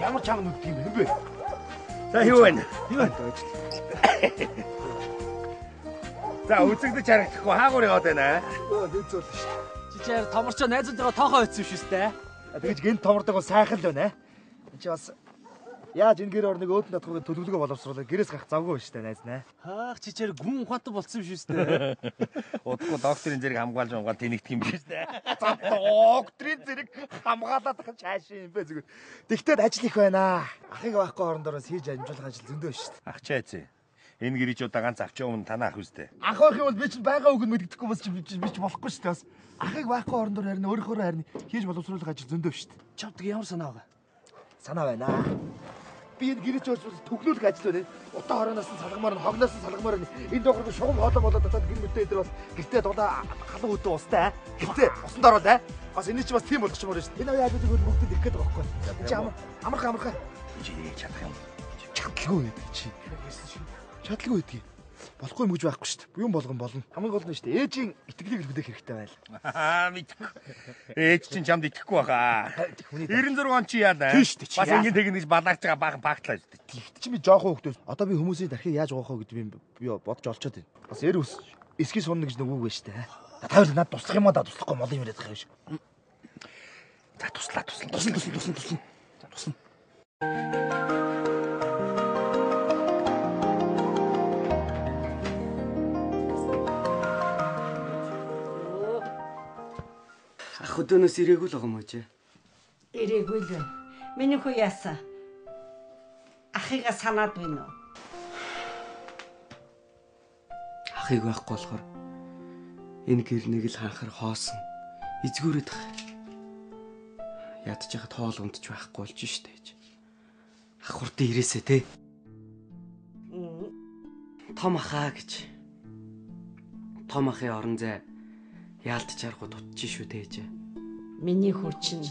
Ямар чанга нүддэг юм бэ? За юу вэ? Юу вэ? За үзэгдэж харагдахгүй хаагуур яваад байна. Өө нэг зүйл шүү дээ. Чи чаар томорчоо найзуудтайгаа тоохоо өтсөн шүү дээ. Тэгэж гинт томордог бол сайхан л байна. Энд чи бас яаж энэ гэр орныг өөдөн татхууг төлөвлөгөө боловсруулаад гэрээс гарах завгүй шүү дээ найз нэ. Хаах чи чаар гүн ухаантай болцсон юм шүү дээ. Удахгүй докторын зэрэг хамгаалж хамгаал тэнэгдэх юм биш үү? За докторын зэрэг хамгаалаад тах чаашаа юм бэ зүгээр. Тэгтээд ажил их байна. Ахыг байхгүй орондоор бас хийж амжуулах ажил зөндөө шүү дээ. Ах чайцээ. Энэ гэрээчүүдээ ганц авчин өмнө танаа ах үстэй. Ах байх юм бол би чинь байгаа үг нь мэддэхгүй бас би чи болохгүй шүү дээ бас. Ахыг байхгүй орондоор харин өөрөөхөө харин хийж боловсруулах ажил зөндөө шүү дээ. Чамд ямар санаа байгаа? Санаа байна. Би энэ гэрээч орчвол төгнүүлэх ажил байна. Утаа хорооноос нь салгамаар нь хогноос нь салгамаар нь энэ доогоор шугам хоолой болоод татаад гэр мөртөө өдр бас гэртээ дулаа халуун хөтөө устай. Гэртээ усанд ороод аа. Бас энэ чи бас тийм болгочмоор шүү дээ. Энэ оюун хажуудыг бүгдэд ирэх гээд байгаа байхгүй. Чи амархан амархан. Чи чадах юм. Чадлагүй гэдэг чи. Чадлагүй гэдэг. Болохгүй юм гэж байхгүй шүү дээ. Юм болгон болно. Хамгийн гол нь шүү дээ. Ээжийн итгэлийг л хүлээх хэрэгтэй байл. Аа мэдгүй. Ээж чинь чамд итгэхгүй баха. 96 он чи яалаа. Бас ингэ тэгнэ гэж балаагч байгаа баахан багтлаа шүү дээ. Тэгт чи би жоохон хөвгтөөс. Одоо би хүмүүсийн дархийг яаж угаах вэ гэдэг би бодож олцоод байна. Бас эр ус эсхий сунна гэж нэг үг байна шүү дээ. Та хоёр надад туслах юм аа да туслахгүй мол юм яриад байгаа юм шиг. За туслаа туслаа. Туслан туслан туслан туслан. Туслан. Ах өдөөнөөс ирээгүй л байгаа юм уу чи? Ирээгүй л байна. Миний хүү яасан? Ахыгаа санаад байна уу? Ахыг байхгүй болохоор энэ гэр нэг л ханхар хоосон. Эзгүүрээд ах. Ядж яхад хоол унтж байхгүй болж штэ гэж. Ах хурдан ирээсэ те. Том ахаа гэж. Том ахын орон зай яалт чаргуу дутчих шүү дээ ээж. Миний хүү чинь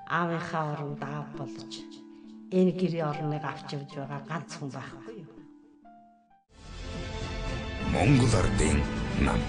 аавынхаа оронд аав болж энэ гэрийн орныг авч явж байгаа ганц хүн байхгүй юу? Монгол ардын нам.